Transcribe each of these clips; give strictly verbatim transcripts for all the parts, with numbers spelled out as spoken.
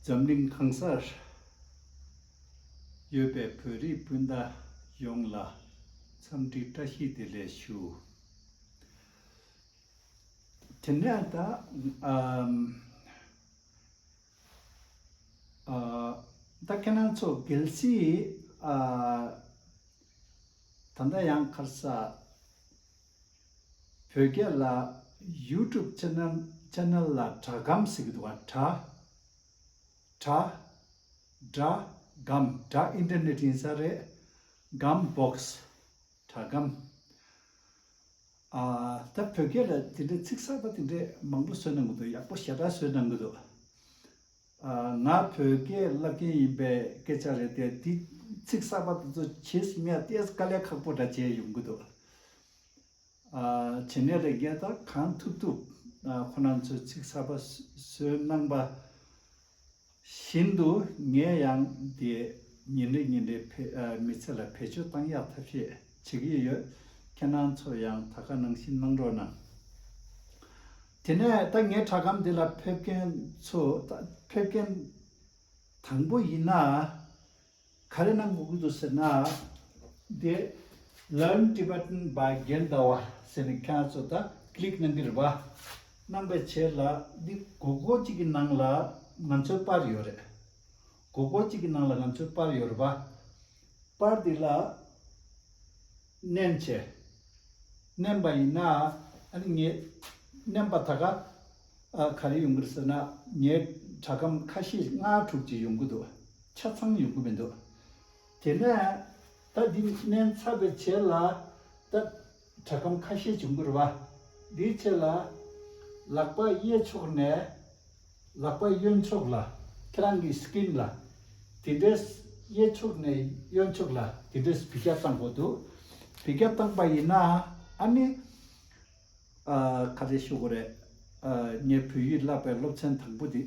འཛམ་གླིང་གང་སར་ཡོད་པའི་བོད་རིགས་སྤུན་ཟླ་ཡོངས་ལ་འཚམས་འདྲི་བཀྲ་ཤིས་བདེ་ལེགས་ཞུ། དེ་ནས་ད་ཨམ་ཨ་ད་ཁྱེད་རང་ཚོ་གལ་སྲིད་ཨ་ད་ལྟ་ཡང་ཁར་ས་བོད་སྐད་ལ་YouTube channel channel ལ་དྲ་སྒམ་ཟེར་གྱི་འདུག་ག། དྲ་དྲ་དྲ་སྒམ། དྲ་ཨིན་ཊར་ནེཊ་ཡིན་ས་རེད། སྒམ་བོག་སི། དྲ་སྒམ། ཨ་ད་བོད་སྐད་ལ་དེ་འདྲའི་ཚིག་གསར་པ་དེ་འདྲའི་མང་པོ་བཟོས་གནང་གི་འདུག། ཡག་པོ་ཞེ་དྲག་བཟོས་གནང་གི་འདུག། ཨ་ང་བོད་སྐད་བསླབ་མཁན་ཡིན་པའི་སྐད་ཆ་རེད་དེ། འདི་ཚིག་གསར་པ་དེ་ཚོ་བྱས་སོང་ན་ཏོག་ཙམ་དཀའ་ལས་ཁག་པོ་འདྲ་བྱས་ཡོང་གི་འདུག། ཨ་བྱས་ནས་ལས་ངས་ད་གང་ཐུབ་ཐུབ་ཨ་ཁོ་རང་ཚོས་ཚིག་གསར་པ་བཟོས་གནང་པ་བཞིན་དུ་ངས་ཡང་དེ་ཉིན་རེ་ཉིན་རེ་བེད་ཨ་མི་ཚེ་ལ་བེད་སྤྱོད་བཏང་ཡག་ཐབས་ཤེས་བྱེད་ཀྱི་ཡོད། ཁྱེད་རང་ཚོ་ཡང་ད་ག་ནང་བཞིན་གནང་རོགས་གནང་། དེ་ནས་ད་ངའི་དྲ་སྒམ་འདི་ལ་ཕེབས་མཁན་ཚོ་ད་ཕེབས་མཁན་དང་པོ་ཡིན་ན། ག་རེ་གནང་དགོས་ཀྱི་འདུག་ཟེར་ན། འདི་Learn Tibetan by Gen Dawa ཟེར་ནས་ཁྱེད་ཚོ་ད་ཀི་ལིག་གནང་གི་རེད་པ། གནང་པའི་རྗེས་ལ་འདི་སྒོར་སྒོར་གཅིག་གི་ནང་ལ་ང་ཚོའི་པར་ཡོད་རེད། སྒོར་སྒོར་གཅིག་གི་ནང་ལ་ང་ཚོའི་པར་ཡོད་རེད་པ། པར་འདི་ལ་མནན་བྱས། མནན་པ་ཡིན་ན་ཨ་ནི་ངས་མནན་པ་ད་ག་ཨ་ག་རེ་ཡོང་གི་རེད་ཟེར་ན། ངའི་དྲ་སྒམ་ཁ་ཤས་ལྔ་དྲུག་ཅིག་ཡོང་གི་འདུག། ཆ་ཚང་ཡོང་གི་མི་འདུག། དེ་ནས་ད་འདི་མནན་ཚར་བའི་རྗེས་ལ་ད་དྲ་སྒམ་ཁ་ཤས་ཡོང་གི་རེད་པ། འདིའི་རྗེས་ལ་ལག་པ་གཡས་ཕྱོགས་ནས་ལག་པ་གཡོན་ཕྱོགས་ལ། ཁྱེད་རང་གི་སི་ཀི་རིན་ལ་དེ་འདྲའི་གཡས་ཕྱོགས་ནས་གཡོན་ཕྱོགས་ལ་དེ་འདྲའི་བི་རྒྱ་བཏང་དགོས་འདུག། བི་རྒྱ་བཏང་པ་ཡིན་ན་ཨ་ནི་ཨ་ག་རེ་ཞུ་དགོས་རེད། ཨ་ངས་བོད་ཡིག་བསླབ་པའི་སློབ་ཚན་དང་པོ་དེ་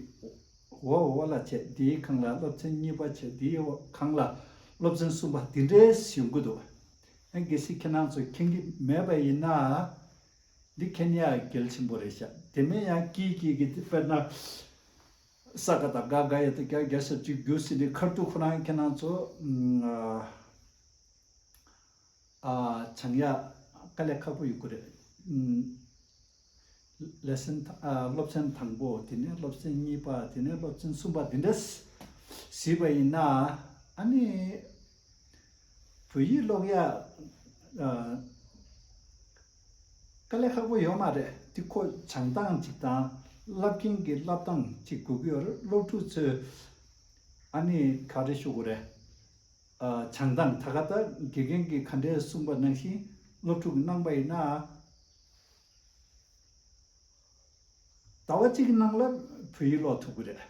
འོ་འོ་ལ་བྱས། དེའི་སྒང་ལ་སློབ་ཚན་གཉིས་པ་བྱས། དེའི་སྒང་ལ་སློབ་ཚན་གསུམ་པ་དེ་འདྲའི་ཡོང་གི་འདུག། ཡང་གལ་སྲིད་ཁྱེད་རང་ཚོ་མཁྱེན་གྱི་མེད་པ་ཡིན་ན། འདི་མཁྱེན་ཡག་གལ་ཆེན་པོ་རེད་ཤག། དེ་མིན་ཡང་ཀི་ཀི་གི་དཔེར་ན་ས་ག་བཏགས་སྒ་ག་ཡ་བཏགས་རྒྱ། རྒྱ་ཞབས་ཀྱུ་རྒྱུ་ཟེར་ནས་ཁ་ཐུག་ཁོ་རང་ཁྱེད་རང་ཚོ་ཨ་སྦྱང་ཡག་དཀའ་ལས་ཁག་པོ་ཡོད་ཀྱི་རེད། ལེ་སན་ཨ་སློབ་ཚན་དང་པོ། དེ་ནས་སློབ་ཚན་གཉིས་པ། དེ་ནས་སློབ་ཚན་གསུམ་པ། འདི་འདྲ་གཟིགས་པ་ཡིན་ན་ཨ་ནི་བོད་ཡིག་ཀློག་ཡག་ཨ་དཀའ་ལས་ཁག་པོ་ཡོད་མ་རེད། དེ་ཁོ་སྦྱང་སྟངས་གཅིག་དང་བསླབ་མཁན་གྱི་བསླབ་སྟངས་གཅིག་དགོས་ཀྱི་ཡོད་རེད། སློབ་ཕྲུག་ཚོས་ཨ་ནི་ག་རེ་ཞུ་དགོས་རེད། ཨ་སྦྱང་སྟངས་ད་ག་ད་དགེ་རྒན་གྱིས་ག་འདྲས་གསུངས་པ་ནང་བཞིན་སློབ་ཕྲུག་གིས་གནང་པ་ཡིན་ན། ཟླ་བ་གཅིག་གི་ནང་ལ་བོད་ཡིག་ཀློག་ཐུབ་ཀྱི་རེད།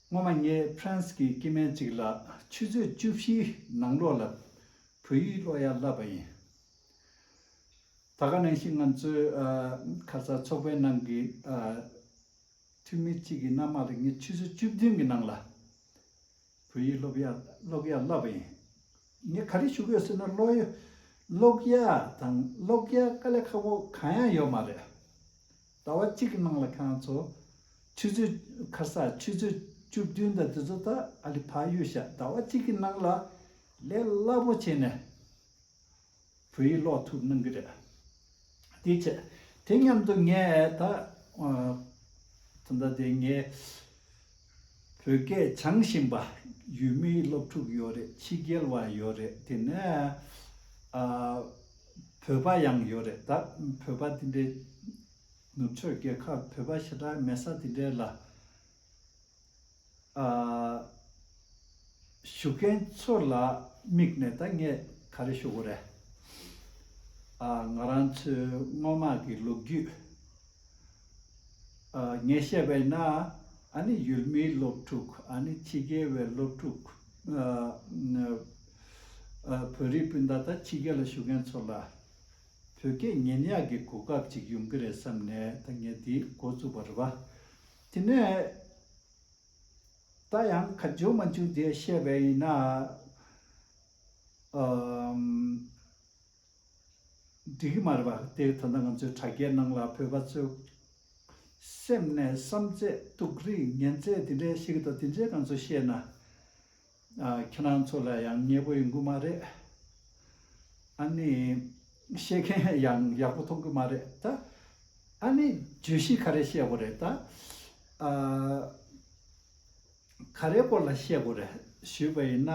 སྔོན་མ་ངས་ཕ་རན་སི་གི་སྐྱེ་དམན་ཅིག་ལ་ཆུ་ཚོད་བཅུ་བཞིའི་ནང་ལོགས་ལ་བོད་ཡིག་ཀློག་ཡག་བསླབས་པ་ཡིན། ད་ག་ནང་བཞིན་ང་ཚོའི་ཨ་ཁ་ས་ཚོགས་པའི་ནང་གི་ཨ་འཐུས་མི་གཅིག་གི་མནའ་མ་ལ་ངས་ཆུ་ཚོད་བཅུ་བདུན་གྱི་ནང་ལ་བོད་ཡིག་སློབ་ཡག་ཀློག་ཡག་བསླབས་པ་ཡིན། ངས་ག་རེ་ཞུ་གི་ཡོད་ཟེར་ན། ཀློག་ཡག་ཀློག་ཡག་དང་ཀློག་ཡག་དཀའ་ལས་ཁག་པོ་གང་ཡང་ཡོད་མ་རེད། ཟླ་བ་གཅིག་གི་ནང་ལ་ཁྱེད་རང་ཚོ་ཆུ་ཚོད་ཁ་ས་ཆུ་ཚོད་བཅུ་བདུན་དང་དེ་ཚོ་ད་ཨ་ལི་ཕར་གཡུག་བཞག། ཟླ་བ་གཅིག་གི་ནང་ལ་ལས་སླ་པོ་བྱས་ནས་བོད་ཡིག་ཀློག་ཐུབ་གནང་གི་རེད། དེ་བྱས། དེ་མཉམ་དུ་ངས་ད་ཨ་ད་ལྟ་དེ་ངས་བོད་སྐད་སྦྱང་བཞིན་པ་ཡུལ་མིའི་སློབ་ཕྲུག་ཡོད་རེད། ཕྱི་རྒྱལ་བ་ཡོད་རེད། དེ་ནས་ཨ་བོད་པ་ཡང་ཡོད་རེད། ད་བོད་པ་དེ་འདྲའི་ནུབ་ཕྱོགས་རྒྱལ་ཁབ་བོད་པ་ཞེ་དྲག་མེད་ས་དེ་འདྲའི་ལ་ཨ་བཞུགས་མཁན་ཚོ་ལ་དམིགས་ནས་ད་ངས་ག་རེ་ཞུ་དགོས་རེད། ཨ་ང་རང་ཚོའི་སྔོན་མ་གི་ལོ་རྒྱུས་ཨ་ངས་བཤད་པ་ཡིན་ན། ཨ་ནི་ཡུལ་མིའི་སློབ་ཕྲུག། ཨ་ནི་ཕྱི་རྒྱལ་བའི་སློབ་ཕྲུག། ཨ་ཨ་བོད་རིགས་སྤུན་ཟླ་ད་ཕྱི་རྒྱལ་ལ་བཞུགས་མཁན་ཚོ་ལ་བོད་སྐད་ཉན་ཡག་གི་གོ་སྐབས་ཅིག་ཡོང་གི་རེད་བསམ་ནས་ད་ངས་འདི་འགོ་བཙུགས་པ་རེད་པ། དེ་ནས་ད་ཡང་ག་བྱུང་མ་བྱུང་དེ་བཤད་པ་ཡིན་ན། ཨམ། འགྲིག་གི་མ་རེད་པ། དེ་ད་ལྟ་ང་ཚོའི་དྲ་རྒྱའི་ནང་ལ་བོད་པ་ཚོས་ སེམས་ནས་བསམ་ཚད་སྡུག་རིགས་ངན་ཚད་དེ་འདྲའི་ཤེས་ཀྱི་འདུག་དེ་འདྲའི་ང་ཚོ་བཤད་ན། ཨ། ཁྱེད་རང་ཚོ་ལ་ཡང་མཉེས་པོ་ཡོང་གི་མ་རེད། ཨ་ནི་བཤད་མཁན་ཡང་ཡག་པོ་མཐོང་གི་མ་རེད་ད། ཨ་ནི་བརྗོད་གཞི་ག་རེ་བཤད་དགོས་རེད་ད། ཨ། ག་རེའི་སྐོར་ལ་བཤད་དགོས་རེད་ཞུས་པ་ཡིན་ན།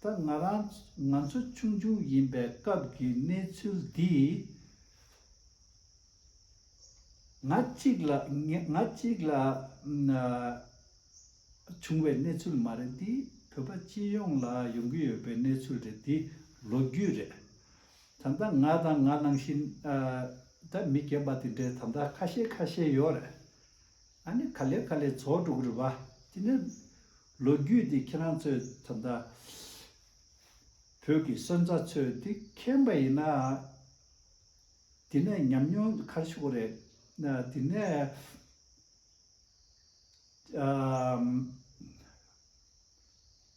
ད་ང་རང་ང་ཚོ་ཆུང་ཆུང་ཡིན་པའི་སྐབས་ཀྱི་གནས་ཚུལ་འདི། ང་གཅིག་ལ་ང་ང་གཅིག་ལ་ཨ་བྱུང་བའི་གནས་ཚུལ་མ་རེད། འདི་བོད་པ་སྤྱི་ཡོངས་ལ་ཡོང་གི་ཡོད་པའི་གནས་ཚུལ་རེད། འདི་ལོ་རྒྱུས་རེད། ད་ལྟ་ང་དང་ང་ནང་བཞིན་ཨ་ད་མི་རྒན་པ་དེ་འདྲའི་ད་ལྟ་ཁ་ཤས་ཁ་ཤས་ཡོད་རེད། ཨ་ནི་ག་ལེ་ག་ལེ་རྫོགས་འགྲོ་གི་རེད་པ། དེ་ནས་ལོ་རྒྱུས་འདི་ཁྱེད་རང་ཚོས་ད་ལྟ་བོད་ཀྱི་སོན་རྩ་ཚོས་འདི་མཁྱེན་པ་ཡིན་ན། དེ་ནས་ཉམས་མྱོང་ག་རེ་ཞུ་དགོས་རེད། ན་དེ་ནས་ཨམ་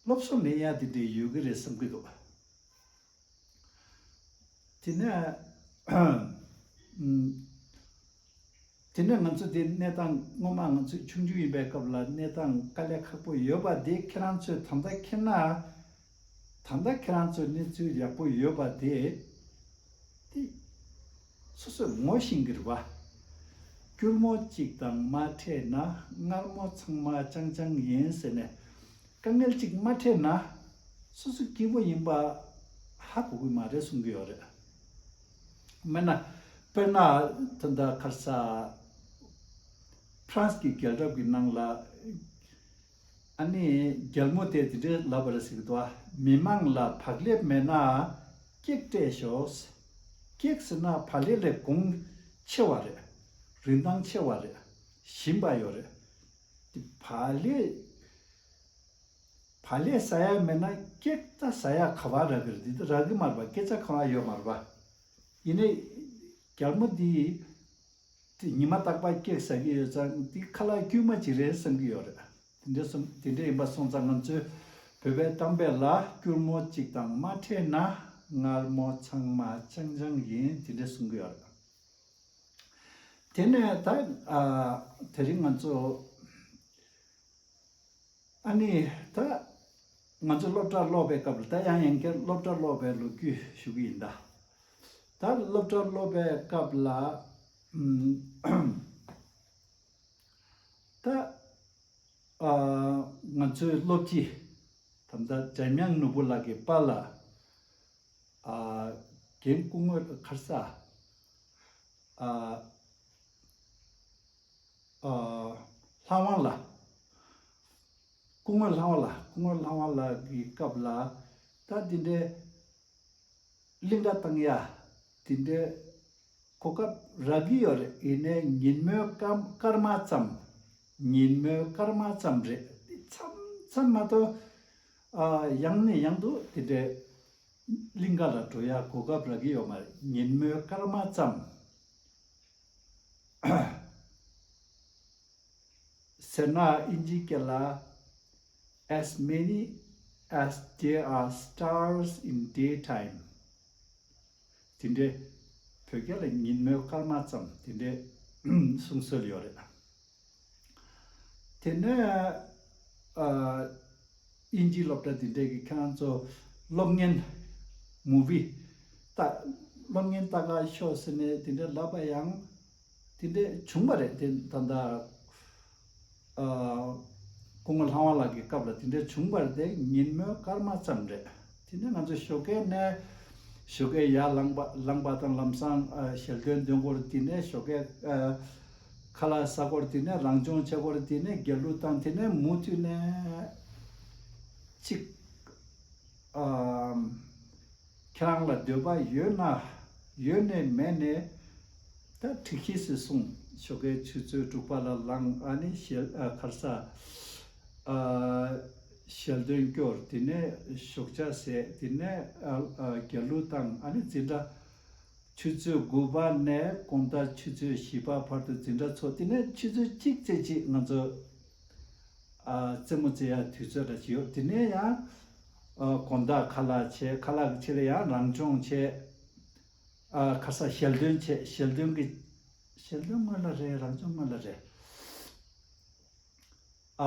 སློབ་གསོ་ལེན་ཡ་དེ་འདྲ་ཡོད་ཀྱི་རེད་བསམ་གྱི་འདུག་དེ་ནས་ཨམ། དེ་ནས་ང་ཚོ་དེ་གནས་སྟངས་སྔོན་མ་ང་ཚོ་ཆུང་ཆུང་ཡིན་པའི་སྐབས་ལ་གནས་སྟངས་དཀའ་ལས་ཁག་པོ་ཡོད་པ་དེ་ཁྱེད་རང་ཚོས་ད་ལྟ་མཁྱེན་ན། ད་ལྟ་ཁྱེད་རང་ཚོས་གནས་ཚུལ་ཡག་པོ་ཡོད་པ་དེ་དེ་སོ་སོས་ངོ་ཤེས་ཀྱི་རེད་པ། སྐྱུར་མོ་གཅིག་དང་མ་འཕྲད་ན་མངར་མོ་ཚང་མ་ཅང་ཅང་ཡིན་ཟེར་ནས། དཀའ་ངལ་གཅིག་མ་འཕྲད་ན་སོ་སོ་སྐྱིད་པོ་ཡིན་པ་ཧ་གོ་གི་མ་རེད་གསུང་གི་ཡོད་རེད། མིན་ན་དཔེར་ན་ད་ལྟ་ག་རེ་ཟ། ཧྥ་རན་སི་གི་རྒྱལ་རབས་ཀྱི་ནང་ལ་ཨ་ནི་རྒྱལ་མོ་དེ་དེ་འདྲའི་ལབ་པ་རེད་ཟེར་གྱི་འདུག་མི་མང་ལ་བག་ལེབ་མེད་ན་ཀེག་སྤྲད་ཤོག་ཀེག་ཟེར་ན་བག་ལེབ་ལས་གོང་ཆེ་བ་རེད། རིན་ཐང་ཆེ་བ་རེད། ཞིམ་པ་ཡོད་རེད། དེ་བག་ལེབ། བག་ལེབ་ཟ་ཡ་མེད་ན་ཀེག་ད་ཟ་ཡ་ག་པར་རག་གི་རེད། འདི་ད་རག་གི་མ་རེད་པ། སྐད་ཆ་གང་ལ་ཡོད་མ་རེད་པ། ཡིན་ནའི་རྒྱལ་མོ་འདིས་དེ་ཉི་མ་རྟག་པར་ཀེག་ཟ་གི་ཡོད་ཙང་འདི་ཁ་ལག་དཀྱུས་མ་ཅིག་རེད་བསམ་གི་ཡོད་རེད། དེ་འདྲ་སོང་དེ་འདྲ་ཡིན་པ་སོང་ཙང་ང་ཚོས་བོད་པའི་གཏམ་དཔེ་ལ་སྐྱུར་མོ་གཅིག་དང་མ་འཕྲད་ན་མངར་མོ་ཚང་མ་ཅང་ཅང་ཡིན་དེ་འདྲ་གསུང་གི་ཡོད་རེད། དེ་ནས་ད་ཨ་དེ་རིང་ང་ཚོ་ཨ་ནི་ད་ང་ཚོ་སློབ་གྲྭ་སློབ་པའི་སྐབས་ལ་ད་ཡང་ཡང་བསྐྱར་སློབ་གྲྭ་སློབ་པའི་ལོ་རྒྱུས་ཞུ་གི་ཡིན་ད། ད་སློབ་གྲྭ་སློབ་པའི་སྐབས་ལ་ཨམ་ད་ཨ་ང་ཚོའི་སློབ་སྤྱི་ད་ལྟ་འཇམ་དབྱངས་ནོར་བུ་ལགས་ཀྱི་པཱ་ལགས། ཨ་རྒན་སྐུ་ངོ་ག་རེ་ཟ། ཨ་ཨ་ལྷ་དབང་ལགས། སྐུ་ངོ་ལྷ་དབང་ལགས། སྐུ་ངོ་ལྷ་དབང་ལགས་ཀྱི་སྐབས་ལ་ད་འདི་འདྲའི་གླིང་ག་བཏང་ཡ་འདི་འདྲའི་གོ་སྐབས་རག་གི་ཡོད་རེད། ཡིན་ནའི་ཉིན་མོའི་སྐར་སྐར་མ་ཙམ། ཉིན་མོའི་སྐར་མ་ཙམ་རེད། མཚམས་མཚམས་མ་གཏོགས་ཨ་ཡང་ནས་ཡང་དུ་འདི་འདྲའི་གླིང་ག་ལ་འགྲོ་ཡ་གོ་སྐབས་རག་གི་ཡོད་མ་རེད། ཉིན་མོའི་སྐར་མ་ཙམ། ཟེར་ན་ཨིན་ཇིའི་སྐད་ལ། As many as there are stars in daytime. དེ་འདྲའི་བོད་སྐད་ལ་ཉིན་མོའི་སྐར་མ་ཙམ་དེ་འདྲའི་གསུང་སྲོལ་ཡོད་རེད། དེ་ནས་ཨ་ཨིན་ཇིའི་སློབ་གྲྭ་དེ་འདྲའི་གི་ཁྱེད་རང་ཚོ་གློག་བརྙན་མུ་བི་ལྟ་གློག་བརྙན་ལྟ་ག་ཤོག་ཟེར་ནས་དེ་འདྲའི་ལབ་པ་ཡང་དེ་འདྲའི་བྱུང་བ་རེད། དེ་ད་ལྟ་ཨ་སྐུ་ངོ་ལྷ་དབང་ལགས་ཀྱི་སྐབས་ལ་དེ་འདྲའི་བྱུང་བ་རེད། དེ་ཉིན་མོའི་སྐར་མ་ཙམ་རེད། དེ་ནས་ང་ཚོ་ཞོགས་ཀས་ནས་ཞོགས་ཀས་ཡར་ལངས་པ་ལངས་པ་དང་ལམ་སང་ཨ་ཞལ་འདོན་འདོན་སྐོར། དེ་ནས་ཞོགས་ཀས་ཨ་ཁ་ལག་ཟ་སྐོར། དེ་ནས་རང་སྦྱོང་བྱེད་སྐོར། དེ་ནས་སྒྱིད་ལུག་བཏང་། དེ་ནས་མུ་མཐུད་ནས་གཅིག་ཨ་ཁྱེད་རང་ལ་འདོད་པ་ཡོད་ན་ཡོད་ནས་མེད་ནས་ད་འགྲིག་གི་ཟེར་གསུངས། ཞོགས་ཀའི་ཆུ་ཚོད་དྲུག་པ་ལ་ལངས། ཨ་ནི་ཞལ་ཨ་ག་རེ་ཟ་ཨ་ཞལ་འདོན་སྐྱོར། དེ་ནས་ཞོགས་ཇ་ཟས། དེ་ནས་ཨ་ཨ་སྒྱིད་ལུག་བཏང་། ཨ་ནི་འཛིན་གྲྭ་ཆུ་ཚོད་དགུ་པ་ནས་དགོང་དག་ཆུ་ཚོད་བཞི་པ་བར་དུ་འཛིན་གྲྭ་ཚོགས། དེ་ནས་ཆུ་ཚོད་གཅིག་ཙམ་ཅིག་ང་ཚོ་ཨ་རྩེད་མོ་རྩེ་ཡ་དུས་ཚོད་འདྲ་ཅིག་ཡོད། དེ་ནས་ཡང་ཨ་དགོང་དག་ཁ་ལག་བྱས། ཁ་ལག་གི་ཕྱི་ལ་ཡང་རང་སྦྱོང་བྱས། ཨ་ག་རེ་ཟ་ཞལ་འདོན་བྱས། ཞལ་འདོན་གྱི་ ཞལ་འདོན་སྔོན་ལ་རེད། རང་སྦྱོང་སྔོན་ལ་རེད།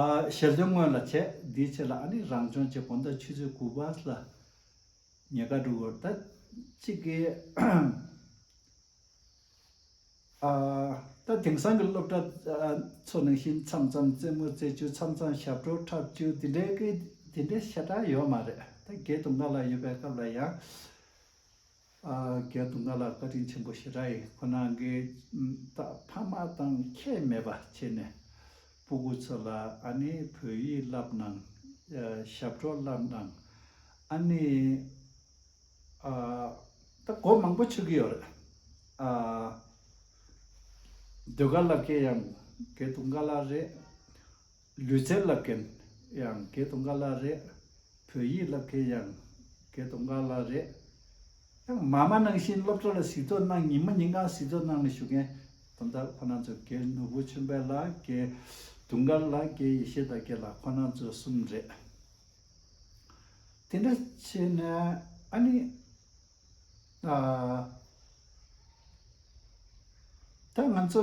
ཨ། ཞལ་འདོན་སྔོན་ལ་བྱས། འདིའི་ཆེད་ལ་ཨ་ནི་རང་སྦྱོང་བྱས། དགོང་དག་ཆུ་ཚོད་དགུ་པ་ལ་ཉལ་ཁ་འགྲོ་དགོས། ད་གཅིག་གི་ཨ། ད་དེང་སང་གི་སློབ་གྲྭ་ཨ་ཚོ་ནང་བཞིན་མཚམས་མཚམས་རྩེད་མོ་རྩེ་རྒྱུ། མཚམས་མཚམས་ཞབས་བྲོ་འཁྲབ་རྒྱུ་དེ་འདྲའི་གི་དེ་འདྲའི་ཞེ་དྲག་ཡོད་མ་རེད། ད་རྒན་དུང་དཀར་ལགས་ཡོད་པའི་སྐབས་ལ་ཡང་། ཨ། རྒན་དུང་དཀར་ལགས་བཀའ་དྲིན་ཆེན་པོ་ཞེ་དྲག་ཡིན། ཁོ་རང་གིས་ད་ཕ་མ་དང་ཁྱད་མེད་པ་བྱས་ནས་སྤུ་གུ་ཚོ་ལ་ཨ་ནི་བོད་ཡིག་བསླབ་གནང་། ཨ། ཞབས་བྲོ་བསླབ་གནང་། ཨ་ནི། ཨ། ད་སྒོ་མང་པོ་ཕྱེ་གི་ཡོད་རེད། ཨ། ཟློས་གར་བསླབ་མཁན་ཡང་རྒན་དུང་དཀར་ལགས་རེད། ལུས་རྩལ་བསླབ་མཁན་ཡང་རྒན་དུང་དཀར་ལགས་རེད། བོད་ཡིག་བསླབ་མཁན་ཡང་རྒན་དུང་དཀར་ལགས་རེད། ཡང་མ་མ་ནང་བཞིན་སློབ་གྲྭ་ལ་གཟིགས་རྟོག་གནང་། ཉི་མ་ཉིན་གང་གཟིགས་རྟོག་གནང་ནས་བཞུགས་མཁན། ད་ལྟ་ཁོ་རང་ཚོ་རྒན་ནོར་བུ་ཆོས་འཕེལ་ལགས། རྒན་དུང་དཀར་ལགས། རྒན་ཡེ་ཤེས་དར་རྒྱས་ལགས། ཁོ་རང་ཚོ་གསུམ་རེད། དེ་འདྲ་བྱས་ནས་ཨ་ནི། ཨ། ད་ང་ཚོ།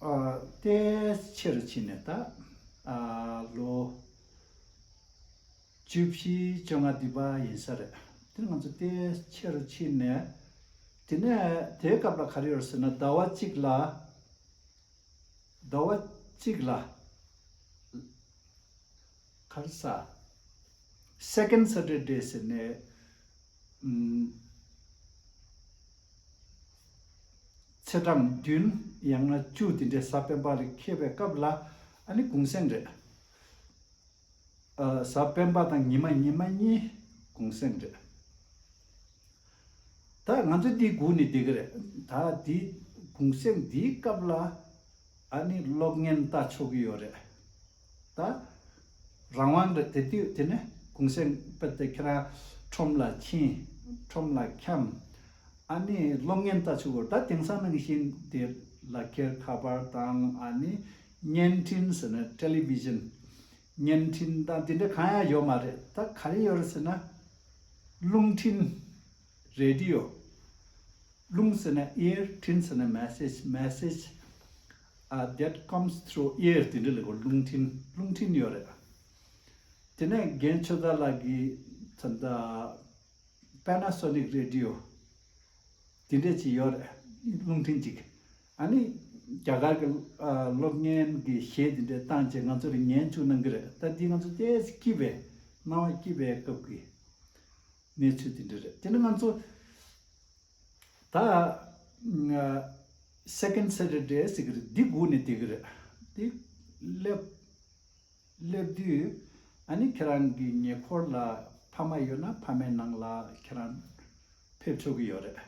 ཨ། ཏོག་ཙམ་ཕྱི་རུ་ཕྱིན་ནས་ད། ཨ། ལོ་བཅུ་བཞི་བཅོ་ལྔ་འདི་པ་ཡིན་ས་རེད། དེ་ང་ཚོ་ཏོག་ཙམ་ཕྱི་རུ་ཕྱིན་ནས། དེ་ནས་དེའི་སྐབས་ལ་ག་རེ་ཡོད་ཟེར་ན། ཟླ་བ་གཅིག་ལ། ཟླ་བ་གཅིག་ལ་ག་རེ་ཟ། Second Saturday ཟེར་ནས། ཨམ། ཚེས་གྲངས་བདུན་ཡང་ན་བཅུ་དེ་འདྲའི་གཟའ་སྤེན་པ་ལ་འཁེལ་བའི་སྐབས་ལ་ཨ་ནི་གུང་སེང་རེད། ཨ། གཟའ་སྤེན་པ་དང་ཉི་མ་ཉི་མ་གཉིས་གུང་སེང་རེད། ད་ང་ཚོ་འདི་སྒུག་ནས་བསྡད་ཀྱི་རེད། ད་འདི་གུང་སེང་འདིའི་སྐབས་ལ་ཨ་ནི་གློག་བརྙན་ལྟ་ཆོག་གི་ཡོད་རེད། ད་རང་དབང་རེད། དེ་དུས་དེ་ནས་གུང་སེང་དཔེར་ན་ཁྱེད་རང་ཁྲོམ་ལ་ཕྱིན། ཁྲོམ་ལ་འཁྱམས། ཨ་ནི་གློག་བརྙན་ལྟ་ཆོག་གི་ཡོད། ད་དེང་སང་ནང་བཞིན་དེ་ལག་འཁྱེར་ཁ་པར་དང་། ཨ་ནི་བརྙན་འཕྲིན་ཟེར་ན་ཊེ་ལི་བི་ཤན། བརྙན་འཕྲིན་དང་དེ་འདྲ་གང་ཡང་ཡོད་མ་རེད། ད་ག་རེ་ཡོད་རེད་ཟེར་ན། རླུང་འཕྲིན། རེ་ཌི་ཡོ། རླུང་ཟེར་ན་ཨེར། འཕྲིན་ཟེར་ན་མེ་སེ་ཇི། མེ་སེ་ཇི། ཨ། that comes through air དེ་འདྲ་ལ་གོ། རླུང་འཕྲིན། རླུང་འཕྲིན་ཡོད་རེད། དེ་ནས་རྒན་ཆོས་དར་ལགས་ཀྱིས་ད་ལྟ་པེ་ན་སོ་ནིག་རེ་ཌི་ཡོ་དེ་འདྲ་ཅིག་ཡོད་རེད། རླུང་འཕྲིན་ཅིག། ཨ་ནི་རྒྱ་གར་གྱི། ཨ། གློག་བརྙན་གྱི་གཞས་དེ་འདྲ་བཏང་བྱས་ང་ཚོ་ལ་ཉན་བཅུག་གནང་གི་རེད། ད་འདི་ང་ཚོ་ཏོག་ཙམ་སྐྱིད་པའི། སྣང་བ་སྐྱིད་པའི་སྐབས་ཀྱི་གནས་ཚུལ་དེ་འདྲ་རེད། དེ་ནི་ང་ཚོ་ད། ཨ། Second Saturday ཟེར་གྱི་རེད། འདི་སྒུག་ནས་བསྡད་ཀྱི་རེད། འདི་སླེབས། སླེབས་དུས་ཨ་ནི་ཁྱེད་རང་གི་ཉེ་འཁོར་ལ་ཕ་མ་ཡོད་ན་ཕ་མའི་ནང་ལ་ཁྱེད་རང་ཕེབས་ཆོག་གི་ཡོད་རེད།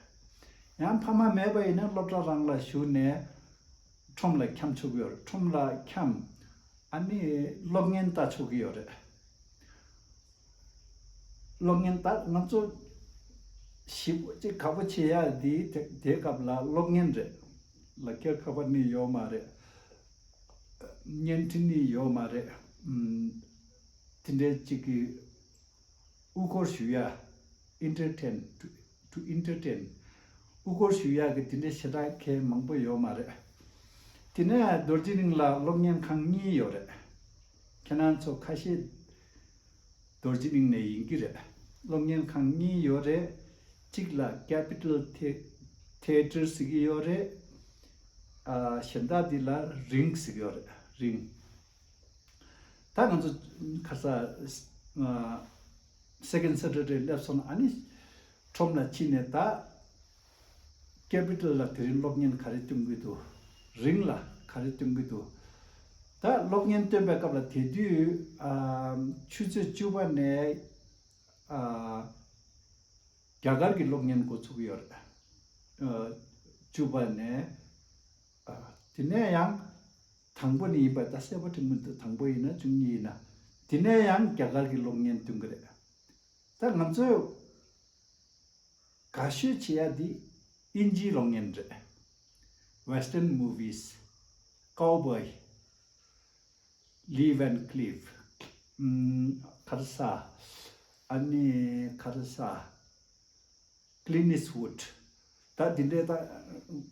ཡང་ཕ་མ་མེད་པ་ཡིན་ན་སློབ་གྲྭ་རང་ལ་ཞུགས་ནས་ཁྲོམ་ལ་འཁྱམ་ཆོག་གི་ཡོད་རེད། ཁྲོམ་ལ་འཁྱམ། ཨ་ནི་གློག་བརྙན་ལྟ་ཆོག་གི་ཡོད་རེད། གློག་བརྙན་ལྟ། ང་ཚོ་ཞིབ་པོ་ཅིག་དགའ་པོ་བྱེད་ཡ་འདི་དེ་དེའི་སྐབས་ལ་གློག་བརྙན་རེད། ལག་འཁྱེར་ཁ་པར་ནི་ཡོད་མ་རེད། བརྙན་འཕྲིན་ནི་ཡོད་མ་རེད། ཨམ། དེ་འདྲའི་ཅིག་གི་དབུ་སྐོར་ཞུ་ཡ། Entertain, to, to entertain དབུ་སྐོར་ཞུ་ཡ་གི་དེ་འདྲའི་ཞེ་དྲག་གལ་མང་པོ་ཡོད་མ་རེད། དེ་ནས་རྡོ་རྗེ་གླིང་ལ་གློག་བརྙན་ཁང་གཉིས་ཡོད་རེད། ཁྱེད་རང་ཚོ་ཁ་ཤས་རྡོ་རྗེ་གླིང་ནས་ཡིན་གྱི་རེད། གློག་བརྙན་ཁང་གཉིས་ཡོད་རེད། གཅིག་ལ་Capital Thea- Theatre ཟེར་གྱི་ཡོད་རེད། ཨ། གཞན་དག་འདི་ལ་Ring ཟེར་གྱི་ཡོད་རེད། Ring། ད་ང་ཚོ་ཁ་ས། ཨ། Second Saturday སླེབས་སོང་ན་ཨ་ནི་ཁྲོམ་ལ་ཕྱིན་ནས། ད་Capital ལ་དེ་རིང་གློག་བརྙན་ག་རེ་སྟོན་གྱི་འདུག། Ring ལ་ག་རེ་སྟོན་གྱི་འདུག། ད་གློག་བརྙན་སྟོན་པའི་སྐབས་ལ་དེ་དུས། ཨ། ཆུ་ཚོད་བཅུ་པ་ནས། ཨ། རྒྱ་གར་གྱི་གློག་བརྙན་འགོ་ཚུགས་ཀྱི་ཡོད་རེད། ཨ། བཅུ་པ་ནས། ཨ། དེ་ནས་ཡང་དང་པོ་ནས་ཡིན་པ། ད་གསལ་པོ་དྲན་གྱི་མི་འདུག། དང་པོ་ཡིན་ན་བཅུ་གཉིས་ཡིན་ན། དེ་ནས་ཡང་རྒྱ་གར་གྱི་གློག་བརྙན་སྟོན་གྱི་རེད། ད་ང་ཚོས་དགའ་ཤོས་བྱེད་ཡ་འདི་དབྱིན་ཇིའི་གློག་བརྙན་རེད། Western movies, Cowboy, Lee Van Cleef, ཨམ། ག་རེ་ཟ། ཨ་ནི་ག་རེ་ཟ། Clint Eastwood། ད་ ད་འདི་འདྲའི་ད་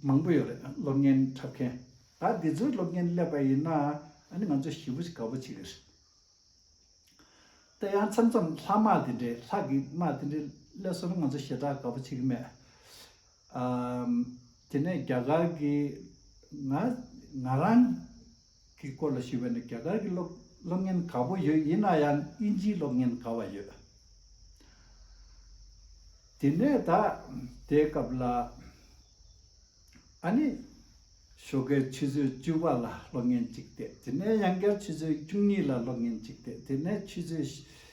མང་པོ་ཡོད་རེད། གློག་བརྙན་འཁྲབ་མཁན། ད་འདི་ཚོའི་གློག་བརྙན་སླེབས་པ་ཡིན་ན་ཨ་ནི་ང་ཚོ་ཞེ་པོ་ཅིག་དགའ་པོ་བྱེད་ཀྱི་རེད། ད་ཡང་མཚམས་མཚམས་ལྷ་དམག་དེ་འདྲའི་ལྷ་གི་དམག་དེ་འདྲའི་སླེབས་སོང་ན་ང་ཚོ་ཞེ་དྲག་དགའ་པོ་བྱེད་ཀྱི་མེད། ཨམ། དེ་ནས་རྒྱ་གར་གྱི་ང་ང་རང་གི་སྐོར་ལ་ཞུས་པ་ནི་རྒྱ་གར་གྱི་གློག་གློག་བརྙན་དགའ་པོ་ཡོད། ཡིན་ན་ཡང་དབྱིན་ཇིའི་གློག་བརྙན་དགའ་བ་ཡོད། དེ་ནས་ད་དེའི་སྐབས་ལ། ཨ་ནི། ཞོགས་ཀའི་ཆུ་ཚོད་བཅུ་པ་ལ་གློག་བརྙན་གཅིག་བལྟས། དེ་ནས་ཡང་བསྐྱར་ཆུ་ཚོད་བཅུ་གཉིས་ལ་གློག་བརྙན་གཅིག་བལྟས། དེ་ནས་ཆུ་ཚོད་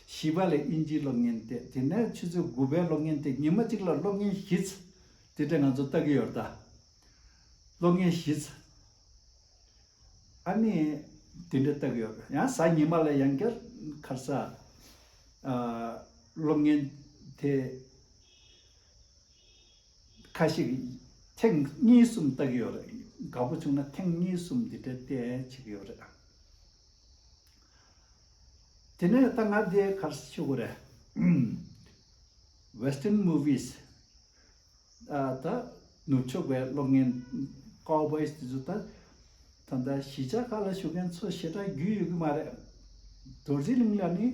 བཞི་པ་ལ་དབྱིན་ཇིའི་གློག་བརྙན་བལྟས། དེ་ནས་ཆུ་ཚོད་དགུ་པའི་གློག་བརྙན་བལྟས། ཉི་མ་གཅིག་ལ་གློག་བརྙན་བཞི་ཙམ་དེ་འདྲ་ང་ཚོ་ལྟ་གི་ཡོད་རེད་ད། གློག་བརྙན་བཞི་ཙམ། ཨ་ནི། དེ་འདྲ་ལྟ་གི་ཡོད་རེད། ཡང་གཟའ་ཉི་མ་ལ་ཡང་བསྐྱར་ཁ་སང་། ཨ། གློག་བརྙན་དེ། ཁ་ཤས་ཀྱིས་ཐེངས་གཉིས་གསུམ་ལྟ་གི་ཡོད་རེད། དགའ་པོ་བྱུང་ན་ཐེངས་གཉིས་གསུམ་འདི་འདྲ་བལྟས་བྱེད་ཀྱི་ཡོད་རེད། དེ་ནས་ད་ང་འདི་ག་རེ་ཞུ་དགོས་རེད། Western movies། ཨ། ད་ནུབ་ཕྱོགས་པའི་གློག་བརྙན། ཀའོ་བོའི་དེ་ཚོ་ད། ད་ལྟ་གཞིས་ཆགས་ཁག་ལ་བཞུགས་མཁན་ཚོ་ཞེ་དྲག་རྒྱུས་ཡོད་ཀྱི་མ་རེད། རྡོ་རྗེ་གླིང་ལ་ནི་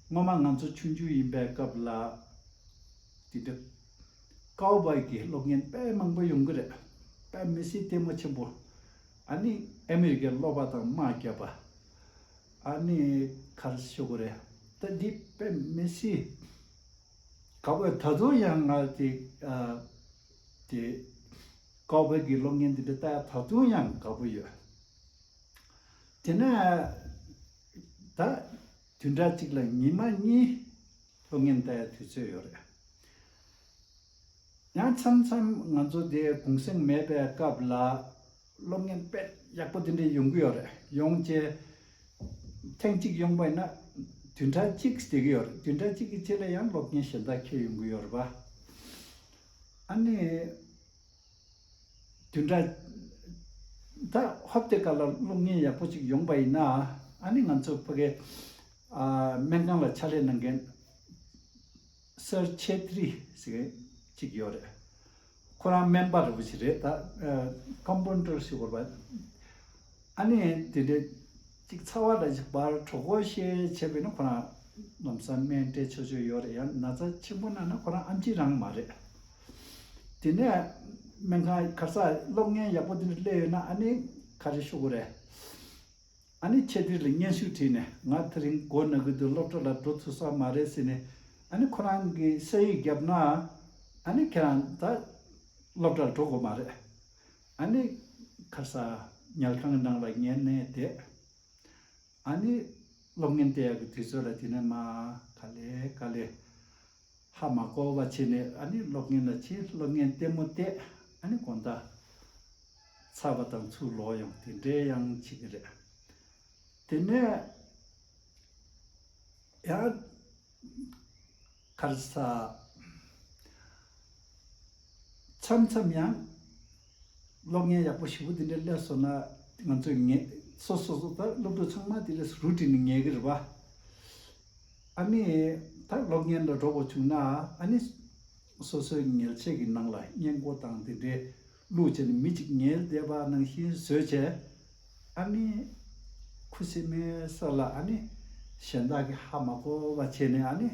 སྔོན་མ་ང་ཚོ་ཆུང་ཆུང་ཡིན་པའི་སྐབས་ལ། དེ་འདྲ་ཀའོ་བོའི་གི་གློག་བརྙན་དཔེ་མང་པོ་ཡོང་གི་རེད། དཔེ་མི་སྲིད་ལྟད་མོ་ཆེན་པོ། ཨ་ནི་ཨ་མི་རི་ཀའི་གློག་པ་དང་དམག་བརྒྱབ་པ། ཨ་ནི་ག་རེ་ཞུ་དགོས་རེད། ད་འདི་དཔེ་མི་སྲིད་དགའ་པོ། ད་དུང་ཡང་ང་དེ། ཨ། དེ། ཀའོ་བོའི་གི་གློག་བརྙན་དེ་འདྲ་ལྟ་ཡ་ད་དུང་ཡང་དགའ་པོ་ཡོད། དེ་ནས་ད་བདུན་ཕྲག་གཅིག་ལ་ཉི་མ་གཉིས་གློག་བརྙན་ལྟ་ཡ་དུས་ཚོད་ཡོད་རེད། ཡང་མཚམས་མཚམས་ང་ཚོ་དེ་གུང་སེང་མེད་པའི་སྐབས་ལ་གློག་བརྙན་དཔེ་ཡག་པོ་དེ་འདྲ་ཡོང་གི་ཡོད་རེད། ཡོང་བྱས་ཐེངས་གཅིག་ཡོང་པ་ཡིན་ན་བདུན་ཕྲག་གཅིག་བསྡད་ཀྱི་ཡོད་རེད། བདུན་ཕྲག་གཅིག་གི་རྗེས་ལ་ཡང་གློག་བརྙན་གཞན་དག་འཁེལ་ཡོང་གི་ཡོད་རེད་པ། ཨ་ནི། བདུན་ཕྲག་ད་ཧོབ་སྟེ་ག་ལ་གློག་བརྙན་ཡག་པོ་ཅིག་ཡོང་པ་ཡིན་ན། ཨ་ནི་ང་ཚོ་ཕ་གི། ཨ། སྨན་ཁང་ལ་ཕྱག་ལས་གནང་མཁན་སར་ཆེ་ཏྲི་ཟེར་མཁན་ཅིག་ཡོད་རེད། ཁོ་རང་སྨན་པ་རིན་པོ་ཆེ་རེད་ད། ཨ། ཀམ་པའུན་ཌར་ཟེར་དགོས་རེད་པ། ཨ་ནི་དེ་འདྲའི་ཅིག་ཚ་བ་འདྲ་ཞིག་འབར། གྲོད་ཁོག་བཤལ་བྱས་པས་ན་ཁོ་རང་ལམ་སང་སྨན་སྤྲད་ཆོག་ཆོག་ཡོད་རེད། ཡང་ན་ཚ་ཆེན་པོ་ན་ན་ཁོ་རང་ཨེམ་ཆི་རང་མ་རེད། དེ་ནས་སྨན་ཁང་ག་ས་གློག་བརྙན་ཡག་པོ་དེ་འདྲ་སླེབས་ཡོད་ན་ཨ་ནི་ག་རེ་ཞུ་དགོས་རེད། ཨ་ནི་ཆེ་ཏྲི་ལ་སྙན་ཞུ་བྲིས་ནས་ང་དེ་རིང་མགོ་ན་གི་འདུག་སློབ་གྲྭ་ལ་འགྲོ་ཐུབ་ས་མ་རེད་ཟེར་ནས། ཨ་ནི་ཁོ་རང་གིས་ས་ཡིག་བརྒྱབ་ན་ཨ་ནི་ཁྱེད་རང་ད་སློབ་གྲྭར་འགྲོ་དགོས་མ་རེད། ཨ་ནི་ག་ས་ཉལ་ཁང་གི་ནང་ལ་ཉལ་ནས་བསྡད། ཨ་ནི་གློག་བརྙན་བལྟ་ཡག་གི་དུས་ཚོད་ལ་དེ་ནས་མར་ག་ལེ་ག་ལེ་ཧ་མ་གོ་བ་བྱས་ནས། ཨ་ནི་གློག་བརྙན་ལ་ཕྱིན། གློག་བརྙན་ལྟད་མོ་བལྟས། ཨ་ནི་དགོང་དག་ཚ་བ་དང་ཚུར་ལོག་ཡོང་། དེ་འདྲའི་ཡང་བྱེད་ཀྱི་རེད། དེ་ནས་ཡང་ག་རེ་ཟ། མཚམས་མཚམས་ཡང་གློག་བརྙན་ཡག་པོ་ཞེ་པོ་དེ་འདྲ་སླེབས་སོང་ན་ང་ཚོས་ངེས། སོ་སོ་སོ་ད་སློབ་ཕྲུག་ཚང་མ་དེ་འདྲ་རུ་ཊིན་ནས་ཉལ་གི་རེད་པ། ཨ་ནི་ད་གློག་བརྙན་ལ་འགྲོ་དགོས་བྱུང་ན་ཨ་ནི་སོ་སོའི་ཉལ་ཆས་ཀྱི་ནང་ལ་སྔས་མགོ་དང་དེ་འདྲའི་བླུགས་བྱས་ནས་མི་གཅིག་ཉལ་བསྡད་པ་ནང་བཞིན་བཟོས་བྱས། ཨ་ནི་ཁུ་སིམ་མེར་ས་ལ་ཨ་ནི་གཞན་དག་གིས་ཧ་མ་གོ་བ་བྱས་ནས་ཨ་ནི་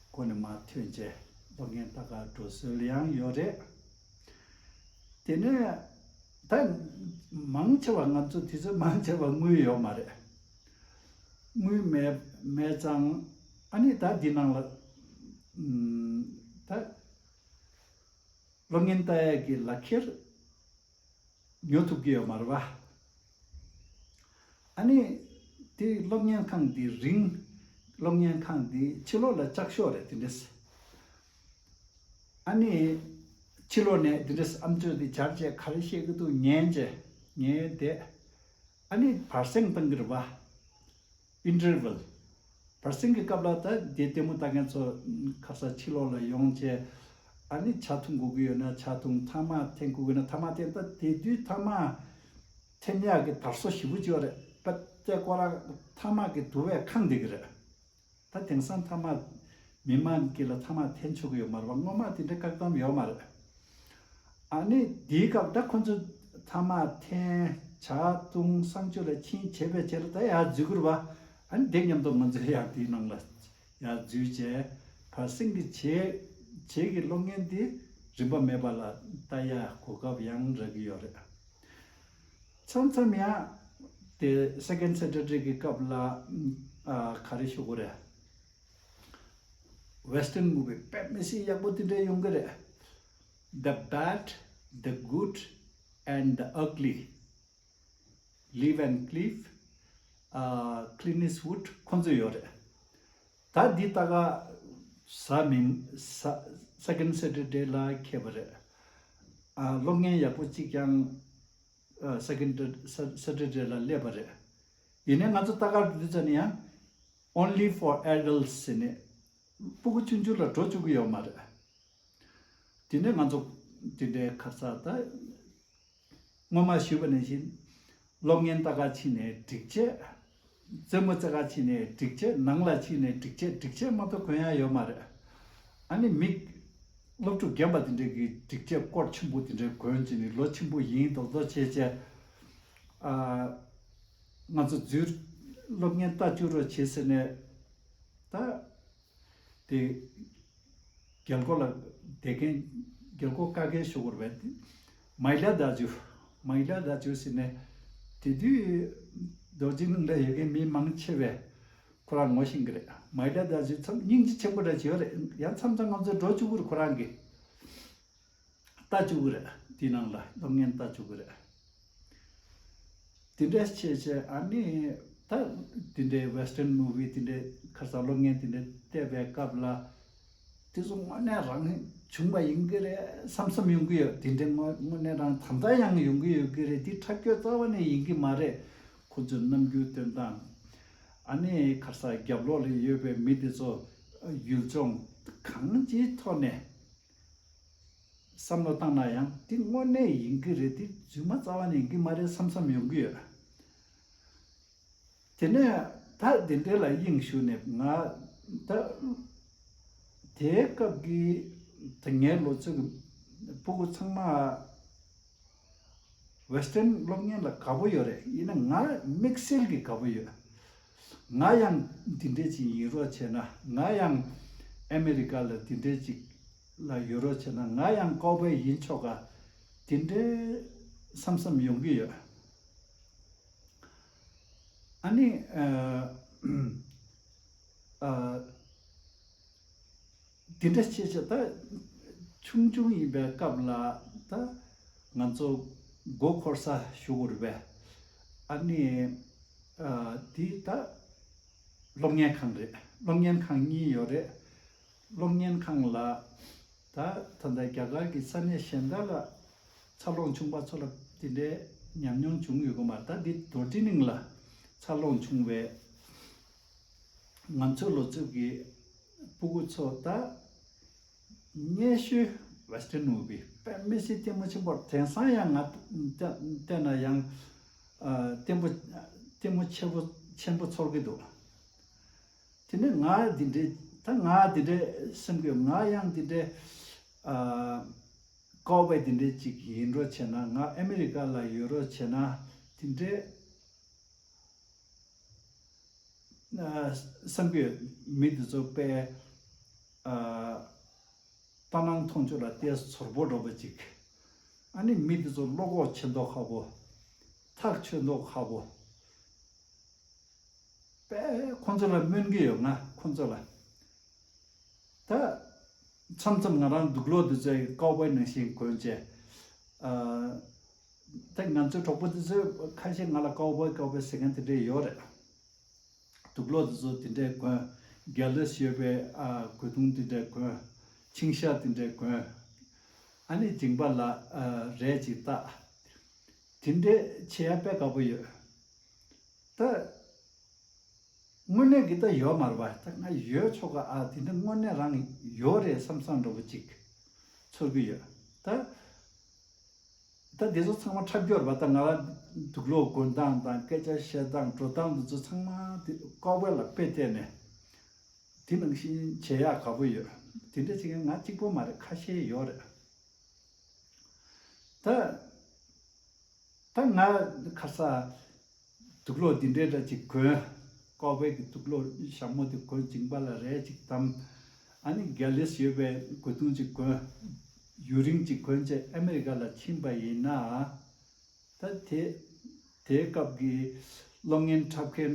སྒོ་ནས་མར་ཐོན་བྱས་གློག་བརྙན་ལྟ་གར་འགྲོ་སྲོལ་ཡང་ཡོད་རེད། དེ་ནས་ད་མང་ཆེ་བ་ང་ཚོ་དུས་ཚོད་མང་ཆེ་བ་དངུལ་ཡོད་མ་རེད། དངུལ་མེད་མེད་ཙང་ཨ་ནི་ད་འདི་ནང་ལ་ཨམ། ད་གློག་བརྙན་ལྟ་ཡག་གི་ལག་ཁྱེར་ཉོ་ཐུབ་ཀྱི་ཡོད་མ་རེད་པ། ཨ་ནི་དེ་གློག་བརྙན་ཁང་དེ་རིང་། གློག་བརྙན་ཁང་དེ་ཕྱི་ལོགས་ལ་ལྕགས་ཤོག་རེད་དེ་འདྲས། ཨ་ནི་ཕྱི་ལོགས་ནས་དེ་འདྲས་ཨམ་ཅོག་དེ་སྦྱར་བྱས་ག་རེ་བཤད་ཀྱི་འདུག་ཉན་བྱས་ཉན་བསྡད། ཨ་ནི་བར་གསེང་བཏང་གི་རེད་པ། ཨིན་ཊར་ཝལ། བར་གསེང་གི་སྐབས་ལ་ད་དེ་ལྟད་མོ་ལྟ་མཁན་ཚོ་ཁ་སང་ཕྱི་ལོགས་ལ་ཡོང་བྱས། ཨ་ནི་ཇ་འཐུང་དགོས་ཀྱི་ཡོད་ན་ཇ་འཐུང་། ཐ་མག་འཐེན་དགོས་ཀྱི་ཡོད་ན་ཐ་མག་འཐེན། ད་དེ་དུས་ཐ་མག་འཐེན་ཡག་གི་དར་སོ་ཞེ་པོ་ཅིག་ཡོད་རེད་པ། དེ་ཁོ་རང་ཐ་མག་གི་དུ་བས་ཁེངས་བསྡད་ཀྱི་རེད། ད་དེང་སང་ཐ་མག་མི་མང་གིས་ལ་ཐ་མག་འཐེན་ཆོག་གི་ཡོད་མ་རེད་པ། སྔོན་མ་དེ་འདྲ་བཀག་སྡོམ་ཡོད་མ་རེད། ཨ་ནི་དེའི་སྐབས་ད་ཁོ་ཚོ་ཐ་མག་འཐེན། ཇ་བཏུང་། གསང་སྤྱོད་ལ་ཕྱིན། བྱས་པས་བྱས་ལ་ད་ཡར་འཛུལ་དགོས་རེད་པ། ཨ་ནི་དེ་མཉམ་དུ་ང་ཚོ་ཡར་དེའི་ནང་ལ་ཡར་འཛུལ་བྱས། བར་གསེང་གི་བྱེས་བྱེས་ཀྱི་གློག་བརྙན་འདི་རིན་པ་མེད་པ་ལ་ལྟ་ཡ་གོ་སྐབས་ཡང་རག་གི་ཡོད་རེད། མཚམས་མཚམས་ཡང་དེ་Second Saturday གི་སྐབས་ལ་ཨ་ག་རེ་ཞུ་དགོས་རེད། Western movie དཔེ་མི་སྲིད་ཡག་པོ་དེ་འདྲ་ཡོང་གི་རེད། The Bad, the Good and the Ugly, Lee Van Cleef, ཨ་Clint Eastwood ཁོང་ཚོ་ཡོད་རེད། ད་འདི་ལྟ་ག་གཟའ་མིག་གཟའ་Second Saturday ལ་འཁེལ་བ་རེད། ཨ་གློག་བརྙན་ཡག་པོ་གཅིག་ཀྱང་ཨ་Second Saturday ལ་སླེབས་པ་རེད། ཡིན་ནའི་ང་ཚོ་ལྟ་ག་འདི་ཙམ་ནས་ཡང་Only for Adults ཟེར་ནས་སྤུ་གུ་ཆུང་ཆུང་ལ་འགྲོ་བཅུག་གི་ཡོད་མ་རེད། དེ་ནས་ང་ཚོ་དེ་འདྲའི་ཁ་ས་ད་སྔོན་མ་ཞུས་པ་ནང་བཞིན་གློག་བརྙན་ལྟ་ག་ཕྱིན་ནས་འགྲིག་བྱས། རྩེད་མོ་རྩེ་ག་ཕྱིན་ནས་འགྲིག་བྱས། ནང་ལ་ཕྱིན་ནས་འགྲིག་བྱས། འགྲིག་བྱས་མ་གཏོགས་གོན་ཡ་ཡོད་མ་རེད། ཨ་ནི་མི་སློབ་ཕྲུག་རྒན་པ་དེ་འདྲས་ཀྱིས་འགྲིག་བྱས་སྐོར་ཆེན་པོ་དེ་འདྲས་གོན་བྱས་ནས་ལོ་ཆེན་པོ་ཡིན་མདོག་མདོག་བྱས་བྱས། ཨ་ང་ཚོ་འཛུལ་གློག་བརྙན་ལྟ་བཅུག་རོགས་བྱེད་ཟེར་ནས་ད། དེ་རྒྱལ་སྒོ་ལ་བསྡད་མཁན། རྒྱལ་སྒོ་བཀག་མཁན་ཞུ་དགོས་རེད་པས། མའི་ལ་ད་ཇུ། མའི་ལ་ད་ཇུ་ཟེར་ནས་དེ་དུས་རྡོ་རྗེ་གླིང་ལ་ཡོད་མཁན་མི་མང་ཆེ་བས་ཁོ་རང་ངོ་ཤེས་ཀྱི་རེད། མའི་ལ་ད་ཇུ་ཚང་སྙིང་རྗེ་ཆེན་པོ་འདྲ་བྱེད་ཡོད་རེད། ཡང་མཚམས་མཚམས་ང་ཚོ་འགྲོ་བཅུག་གི་རེད། ཁོ་རང་གིས་ལྟ་བཅུག་གི་རེད། དེའི་ནང་ལ་གློག་བརྙན་ལྟ་བཅུག་གི་རེད། དེ་འདྲ་བྱས་བྱས་ཨ་ནི་ད་དེ་འདྲའི་Western movie དེ་འདྲའི་ཁ་སང་གློག་བརྙན་དེ་འདྲ་བལྟས་པའི་སྐབས་ལ་དེ་ཚོ་དངོས་གནས་རང་བྱུང་བ་ཡིན་གྱི་རེད་བསམ་བསམ་ཡོང་གི་ཡོད། དེ་འདྲའི་དངོས་དངོས་གནས་རང་ད་ལྟ་ཡང་ཡོང་གི་ཡོད་ཀྱི་རེད། དེ་འཁྲབ་སྟོན་རྩ་བ་ནས་ཡིན་གྱི་མ་རེད། ཁོ་ཚོའི་རྣམ་འགྱུར་སྟོན་སྟངས། ཨ་ནི་ཁ་སང་རྒྱབ་ལོགས་ལ་ཡོད་པའི་མི་དེ་ཚོ་ཡུལ་ལྗོངས་གང་ཅིའི་ཐོག་ནས། བསམ་བློ་བཏང་ན་ཡང་དེ་དངོས་གནས་ཡིན་གྱི་རེད། དེ་རྫུན་མ་རྩ་བ་ནས་ཡིན་གྱི་མ་རེད་བསམ་བསམ་ཡོང་གི་ཡོད། དེ་ནས་ད་དེ་འདྲ་ལ་དབྱིངས་ཞུགས་ནས་ང་ད་དེའི་སྐབས་ཀྱི་ད་ངའི་ལོ་ཚོད་ཀྱི་སྤུ་གུ་ཚང་མ་Western གློག་བརྙན་ལ་དགའ་པོ་ཡོད་རེད། ཡིན་ན་ང་དམིགས་བསལ་གྱི་དགའ་པོ་ཡོད། ང་ཡང་འདི་འདྲས་ཅིག་ཡིན་རོགས་བྱས་ན། ང་ཡང་ཨ་མེ་རི་ཀ་ལ་འདི་འདྲས་ཅིག་ལ་ཡོད་རོགས་བྱས་ན། ང་ཡང་ཀའོ་བོའི་ཡིན་ཆོག་ག་དེ་འདྲའི་བསམ་བསམ་ཡོང་གི་ཡོད། ཨ་ནི་ཨ་ཨ་དེ་འདྲ་བྱས་བྱས་ད་ཆུང་ཆུང་ཡིན་པའི་སྐབས་ལ་ད་ང་ཚོ་མགོ་འཁོར་ས་ཞུ་དགོས་རེད་པས། ཨ་ནི་ཨ་དེ་ད་གློག་བརྙན་ཁང་རེད། གློག་བརྙན་ཁང་གཉིས་ཡོད་རེད། གློག་བརྙན་ཁང་ལ་ད་ད་ལྟ་རྒྱ་གར་གྱི་ས་གནས་གཞན་དག་ལ་འཚར་ལོངས་བྱུང་བ་ཚོ་ལ་དེ་འདྲའི་ཉམས་མྱོང་བྱུང་ཡོད་གི་མ་རེད། ད་འདི་རྡོར་དྲིལ་གླིང་ལ་འཚར་ལོངས་བྱུང་བའི་ང་ཚོའི་ལོ་ཚོད་ཀྱི་སྤུ་གུ་ཚོ་ད་སྙན་ཞུ་Western movie དཔེ་མི་སྲིད་ལྟད་མོ་ཆེན་པོ། དེང་སང་ཡང་ང་བལྟས་ན་ཡང་ཨ་ལྟད་མོ་ལྟད་མོ་ཆེན་པོ་ཆེན་པོ་ཚོར་གི་འདུག་དེ་ནས་ང་འདི་འདྲའི་ད་ང་འདི་འདྲའི་སེམས་ཀྱི་ང་ཡང་འདི་འདྲའི་ཨ་ཀའོ་བོའི་འདི་འདྲའི་ཅིག་ཡིན་རོགས་བྱས་ན། ང་ཨ་མེ་རི་ཀ་ལ་ཡོད་རོགས་བྱས་ན་འདི་འདྲའི་ཨ་བསམ་གྱི་ཡོད། མི་འདི་ཚོ་དཔེ་ཨ་ལྟ་སྣང་མཐོང་ཆོས་ལ་ཏོག་ཙམ་ཚོར་པོ་འདྲ་པོ་ཅིག་ཨ་ནི་མི་འདི་ཚོ་བློ་ཁོག་ཆེ་མདོག་ཁ་པོ། ཐག་ཆོད་མདོག་ཁ་པོ། དཔེ་ཁོང་ཚོ་ལ་སྨོན་གྱི་ཡོད། ང་ཁོང་ཚོ་ལ་ད་མཚམས་མཚམས་ང་རང་དུག་སློག་འདི་ཚོའི་ཀའོ་བོའི་ནང་བཞིན་གོན་བྱས། ཨ་ད་ང་ཚོའི་གྲོགས་པོ་འདི་ཚོས་ཁ་ཤས་ང་ལ་ཀའོ་བོའི་ཀའོ་བོའི་ཟེར་མཁན་དེ་འདྲས་ཡོད་རེད། དུག་སློག་དེ་ཚོ་དེ་འདྲས་གོན། གྱལ་ལེས་ཡོད་པའི་ཨ་གོས་ཐུང་དེ་འདྲས་གོན། མཆིང་ཤག་དེ་འདྲས་གོན། ཨ་ནི་མཇིང་པ་ལ་ཨ་རས་ཅིག་བཏགས། དེ་འདྲས་བྱེད་ཡ་དཔེ་དགའ་པོ་ཡོད། ད་དངོས་གནས་ཀྱི་ད་ཡོད་མ་རེད་པ། ད་ང་ཡོད་ཆོག་ག་ཨ་དེ་འདྲ་དངོས་གནས་རང་ཡོད་རེད་བསམ་བསམ་འདྲ་པོ་ཅིག་ཚོར་གི་ཡོད། ད། ད་འདི་ཚོ་ཚང་མ་འཁྲབ་སྟོན་རེད་པ། ད་ང་རང་དུག་སློག་གོན་སྟངས་དང་སྐད་ཆ་བཤད་སྟངས་འགྲོ་སྟངས་འདི་ཚོ་ཚང་མ་དེ་ཀའོ་བོ་ལ་དཔེ་བལྟས་ནས་དེ་ནང་བཞིན་བྱེད་ཡག་དགའ་པོ་ཡོད། དེ་འདྲ་བྱེད་མཁན་ང་གཅིག་པོ་མ་རེད། ཁ་ཤས་ཡོད་རེད། ད་ད་ང་ཁ་ས་དུག་སློག་འདི་འདྲའི་འདྲ་ཅིག་གོན། ཀོ་བའི་གི་དུག་སློག་ཞྭ་མོ་དེ་གོན། མཇིང་པ་ལ་རས་ཅིག་བསྡམས། ཨ་ནི་ག་ལེས་ཡོད་པའི་གོས་ཐུང་ཅིག་གོན། ཡུ་རིང་ཅིག་གོན་བྱས་ཨ་མེ་རི་ཀ་ལ་ཕྱིན་པ་ཡིན་ན། ད་དེ་དེའི་སྐབས་ཀྱི་གློག་བརྙན་འཁྲབ་མཁན་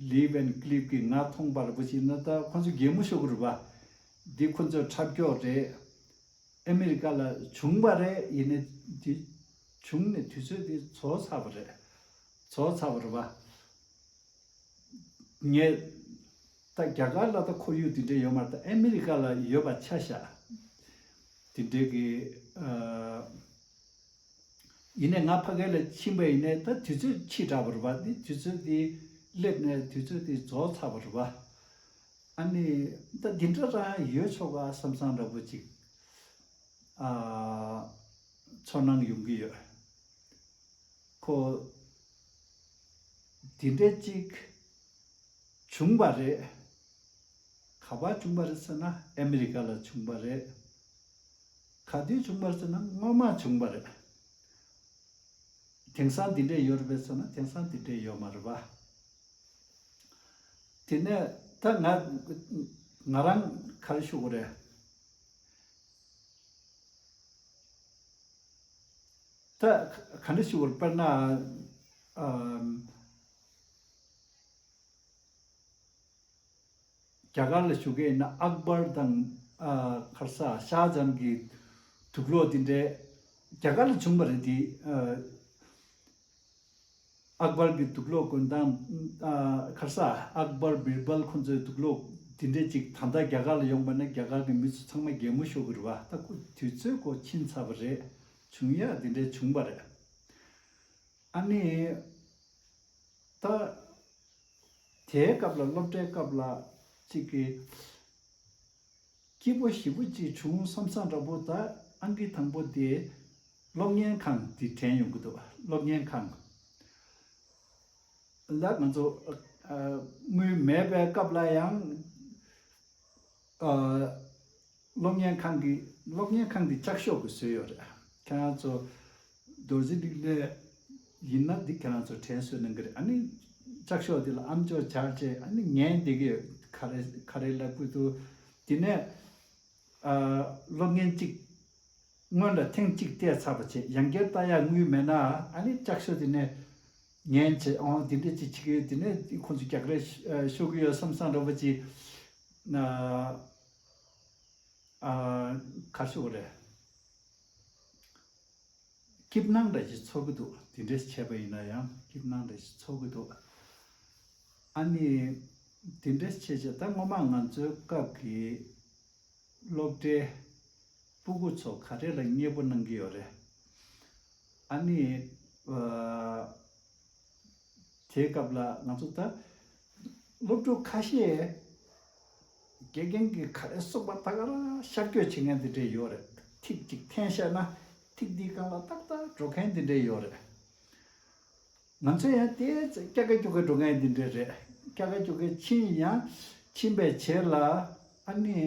ལི་ཝན་ཀི་ལིབ་ཀྱིས་ང་མཐོང་བར་བུ་ཞིག་ན། ད་ཁོ་ཚོ་གད་མོ་ཤོར་གི་རེད་པ། འདི་ཁོ་ཚོས་འཁྲབ་ཀྱོག་རེད། ཨ་མེ་རི་ཀ་ལ་བྱུང་བ་རེད། ཡིན་ནའི་འདི་བྱུང་ནས་དུས་ཚོད་འདི་རྫོགས་ཚར་བ་རེད། རྫོགས་ཚར་བ་རེད་པ། ངས་ད་རྒྱ་གར་ལ་ད་ཁོར་ཡུག་འདི་འདྲ་ཡོད་མ་རེད། ད་ཨ་མེ་རི་ཀ་ལ་ཡོད་པ་ཆ་བཞག་འདི་འདྲའི་གི་ཨ། ཡིན་ནའི་ང་ཕ་གི་ལ་ཕྱིན་པ་ཡིན་ནའི་ད་དུས་ཚོད་ཕྱིས་དྲགས་པ་རེད་པ། འདི་དུས་ཚོད་འདི་སླེབས་ནས་དུས་ཚོད་འདི་རྫོགས་ཚར་བ་རེད་པ། ཨ་ནི་ད་འདི་འདྲ་རང་ཡོད་ཆོག་ག་བསམ་བསམ་འདྲ་པོ་ཅིག་ཨ། ཚོར་སྣང་ཡོང་གི་ཡོད། ཁོ་འདི་འདྲ་ཅིག་བྱུང་བ་རེད། ག་པར་བྱུང་བ་རེད་ཟེར་ན་ཨ་མེ་རི་ཀ་ལ་བྱུང་བ་རེད། ག་དུས་བྱུང་བ་རེད་ཟེར་ན་སྔོན་མ་བྱུང་བ་རེད། དེང་སང་འདི་འདྲས་ཡོད་རེད་པས་ཟེར་ན་དེང་སང་འདི་འདྲས་ཡོད་མ་རེད་པ། དེ་ནས་ད་ང་ང་རང་ག་རེ་ཞུ་དགོས་རེད། ད་ག་འདྲ་ཞུ་དགོས་རེད། དཔེར་ན་ཨམ། རྒྱ་གར་ལ་བཞུགས་མཁན་ཡིན་ན་ཨག་བར་དང་ཨ། ག་རེ་ཟ། ཤཱ་ཇ་ཧཱན་གྱི་དུག་སློག་འདི་འདྲའི་རྒྱ་གར་ལ་བྱུང་བ་རེད། འདི་ཨ། ཨག་བར་གྱི་དུག་སློག་གོན་སྟངས་ཨ། ག་རེ་ཟ། ཨག་བར་བིར་བལ་ཁོ་ཚོའི་དུག་སློག་འདི་འདྲའི་ཅིག་ད་ལྟ་རྒྱ་གར་ལ་ཡོང་པ་ན་རྒྱ་གར་གྱི་མི་ཚོ་ཚང་མ་གད་མོ་ཤོར་གི་རེད་པ། ད་ཁོ་དུས་ཚོད་ཁོ་ཕྱིན་ཚར་བ་རེད། བྱུང་ཡ་འདི་འདྲའི་བྱུང་བ་རེད། ཨ་ནི་ད་དེའི་སྐབས་ལ་སློབ་གྲྭའི་སྐབས་ལ་གཅིག་གི་སྐྱིད་པོ་ཞེ་པོ་ཅིག་བྱུང་བསམ་བསམ་འདྲ་པོ། ད་ཨང་ཀི་དང་པོ་དེ་གློག་བརྙན་ཁང་དེ་དྲན་ཡོང་གི་འདུག་གློག་བརྙན་ཁང་ལ་ང་ཚོ་ཨ། དངུལ་མེད་པའི་སྐབས་ལ་ཡང་ཨ། གློག་བརྙན་ཁང་གི་གློག་བརྙན་ཁང་འདི་ལྕགས་ཤོག་གིས་བཟོས་ཡོད་རེད། ཁྱེད་རང་ཚོ་རྡོ་རྗེ་གླིང་ལ་ཡིན་ན་འདི་ཁྱེད་རང་ཚོ་དྲན་གསོ་གནང་གི་རེད། ཨ་ནི་ལྕགས་ཤོག་འདི་ལ་ཨམ་ཅོག་སྦྱར་བྱས་ཨ་ནི་ཉན་བསྡད་ཀྱི་ཡོད། ག་རེ་ག་རེ་ལབ་ཀྱི་འདུག་དེ་ནས་ཨ། གློག་བརྙན་གཅིག་སྔོན་ལ་ཐེངས་གཅིག་བལྟས་ཚར་བ་བྱས་ཡང་བསྐྱར་ལྟ་ཡག་དངུལ་མེད་ན་ཨ་ནི་ལྕགས་ཤོག་དེ་ནས་ཉན་བྱས། ཨོ་འདི་འདྲ་ཅིག་བྱེད་ཀྱི་ཡོད། དེ་ནས་ཁོ་ཚོ་རྒྱག་རེས་ཤོར་གྱི་ཡོད་བསམ་བསམ་འདྲ་པོ་ཅིག་ཨ། ག་རེ་ཞུ་དགོས་རེད། སྐྱིད་སྣང་འདྲ་ཞིག་ཚོར་གྱི་འདུག་དེ་འདྲས་བྱས་པ་ཡིན་ན་ཡང་སྐྱིད་སྣང་འདྲ་ཞིག་ཚོར་གྱི་འདུག་ཨ་ནི་དེ་འདྲས་བྱས་བྱས་ད་སྔོན་མ་ང་ཚོའི་སྐབས་ཀྱི་སློབ་གྲྭའི་སྤུ་གུ་ཚོ་ག་རེ་ལ་མཉེས་པོ་གནང་གི་ཡོད་རེད། ཨ་ནི་ཨ། དེའི་སྐབས་ལ་ང་ཚོ་ད་སློབ་ཕྲུག་ཁ་ཤས་དགེ་རྒན་གྱིས་ག་རེ་གསུངས་པ་ད་ག་རང་ཤར་བསྐྱོད་བྱེད་མཁན་དེ་འདྲས་ཡོད་རེད། ཐིག་ཅིག་འཐེན་བཞག་ན་ཐིག་འདིའི་སྒང་ལ་ཏག་ཏག་འགྲོ་མཁན་དེ་འདྲས་ཡོད་རེད། ང་ཚོ་ཡང་དེ་སྐྱ་ཀ་སྐྱོ་ཀ་འགྲོ་མཁན་དེ་འདྲས་རེད། སྐྱ་ཀ་སྐྱོ་ཀ་ཕྱིན་ཡང་ཕྱིན་པའི་རྗེས་ལ་ཨ་ནི།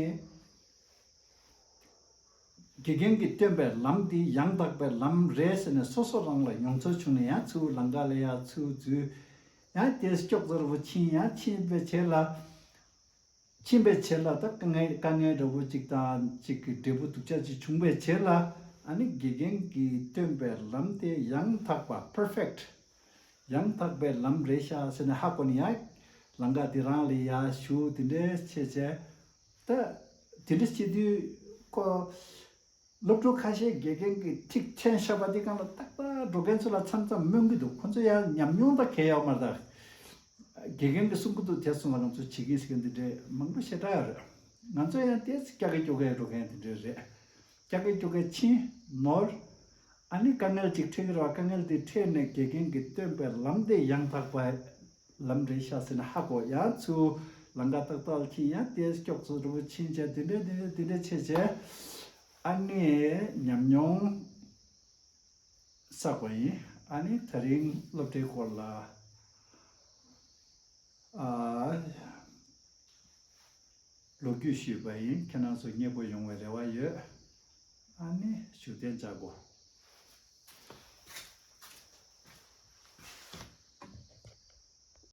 དགེ་རྒན་གྱིས་སྟོན་པའི་ལམ་འདི་ཡང་དག་པའི་ལམ་རེད་ཟེར་ནས་སོ་སོ་རང་ལ་མྱོང་ཚོར་བྱུང་ནས་ཡང་ཚུར་ལམ་ཁ་ལ་ཡར་ཚུར་འཛུལ། ཡང་དེ་སྐྱོག་ཚར་བོ་ཕྱིན། ཡང་ཕྱིན་པའི་རྗེས་ལ། ཕྱིན་པའི་རྗེས་ལ་ད་དཀའ་ངལ་དཀའ་ངལ་འདྲ་བོ་གཅིག་དང་གཅིག་གི་འབྲས་བུ་སྡུག་ཅག་ཅིག་བྱུང་བའི་རྗེས་ལ་ཨ་ནི་དགེ་རྒན་གྱིས་སྟོན་པའི་ལམ་དེ་ཡང་དག་པ་perfect། ཡང་དག་པའི་ལམ་རེད་ཤག་ཟེར་ནས་ཧ་གོ་ནས་ཡང་ལམ་ཁ་འདི་རང་ལ་ཡར་ཞུགས། དེ་འདྲའི་བྱས་བྱས་ད་དེ་འདྲ་བྱེད་དུས་ཁོ་སློབ་ཕྲུག་ཁ་ཤས་དགེ་རྒན་གྱིས་ཐིག་འཐེན་བཞག་པ་འདི་སྒང་ལ་ཏག་ཏག་འགྲོ་མཁན་ཚོ་ལ་མཚམས་མཚམས་སྨོན་གྱི་འདུག་ཁོ་ཚོ་ཡང་ཉམས་མྱོང་ད་གང་ཡང་ཡོད་མ་རེད། ད་དགེ་རྒན་གྱིས་གསུང་གི་འདུག་དེ་སོང་ཙང་ང་ཚོ་བྱེད་ཀྱིན་ཟེར་མཁན་འདི་འདྲའི་མང་པོ་ཞེ་དྲག་ཡོད་རེད། ང་ཚོ་ཡང་དེ་སྐྱ་ཀ་སྐྱོ་ཀ་འགྲོ་མཁན་འདི་འདྲའི་རེད། སྐྱ་ཀ་སྐྱོ་ཀ་ཕྱིན་ནོར། ཨ་ནི་དཀའ་ངལ་ཅིག་འཕྲད་ཀྱི་རེད་པ། དཀའ་ངལ་དེ་འཕྲད་ནས་དགེ་རྒན་གྱིས་སྟོན་པའི་ལམ་དེ་ཡང་དག་པའི་ལམ་རེད་ཤག་ཟེར་ནས་ཧ་གོ། ཡང་ཚུར་ལམ་ཁ་ཏག་ཏག་ལ་ཕྱིན། ཡང་དེ་སྐྱོག་ཚོ་འདྲ་པོ་ཕྱིན་བྱས་དེ་འདྲ་དེ་འདྲ་དེ་འདྲ་བྱས་བྱས་ཨ་ནི་ཉམས་མྱོང་བསགས་པ་ཡིན། ཨ་ནི་དེ་རིང་སློབ་གྲྭའི་སྐོར་ལ་ཨ། ལོ་རྒྱུས་ཞུས་པ་ཡིན། ཁྱེད་རང་ཚོ་མཉེས་པོ་ཡོང་བའི་རེ་བ་ཡོད། ཨ་ནི་བཞུགས་གདན་འཇགས་དགོས།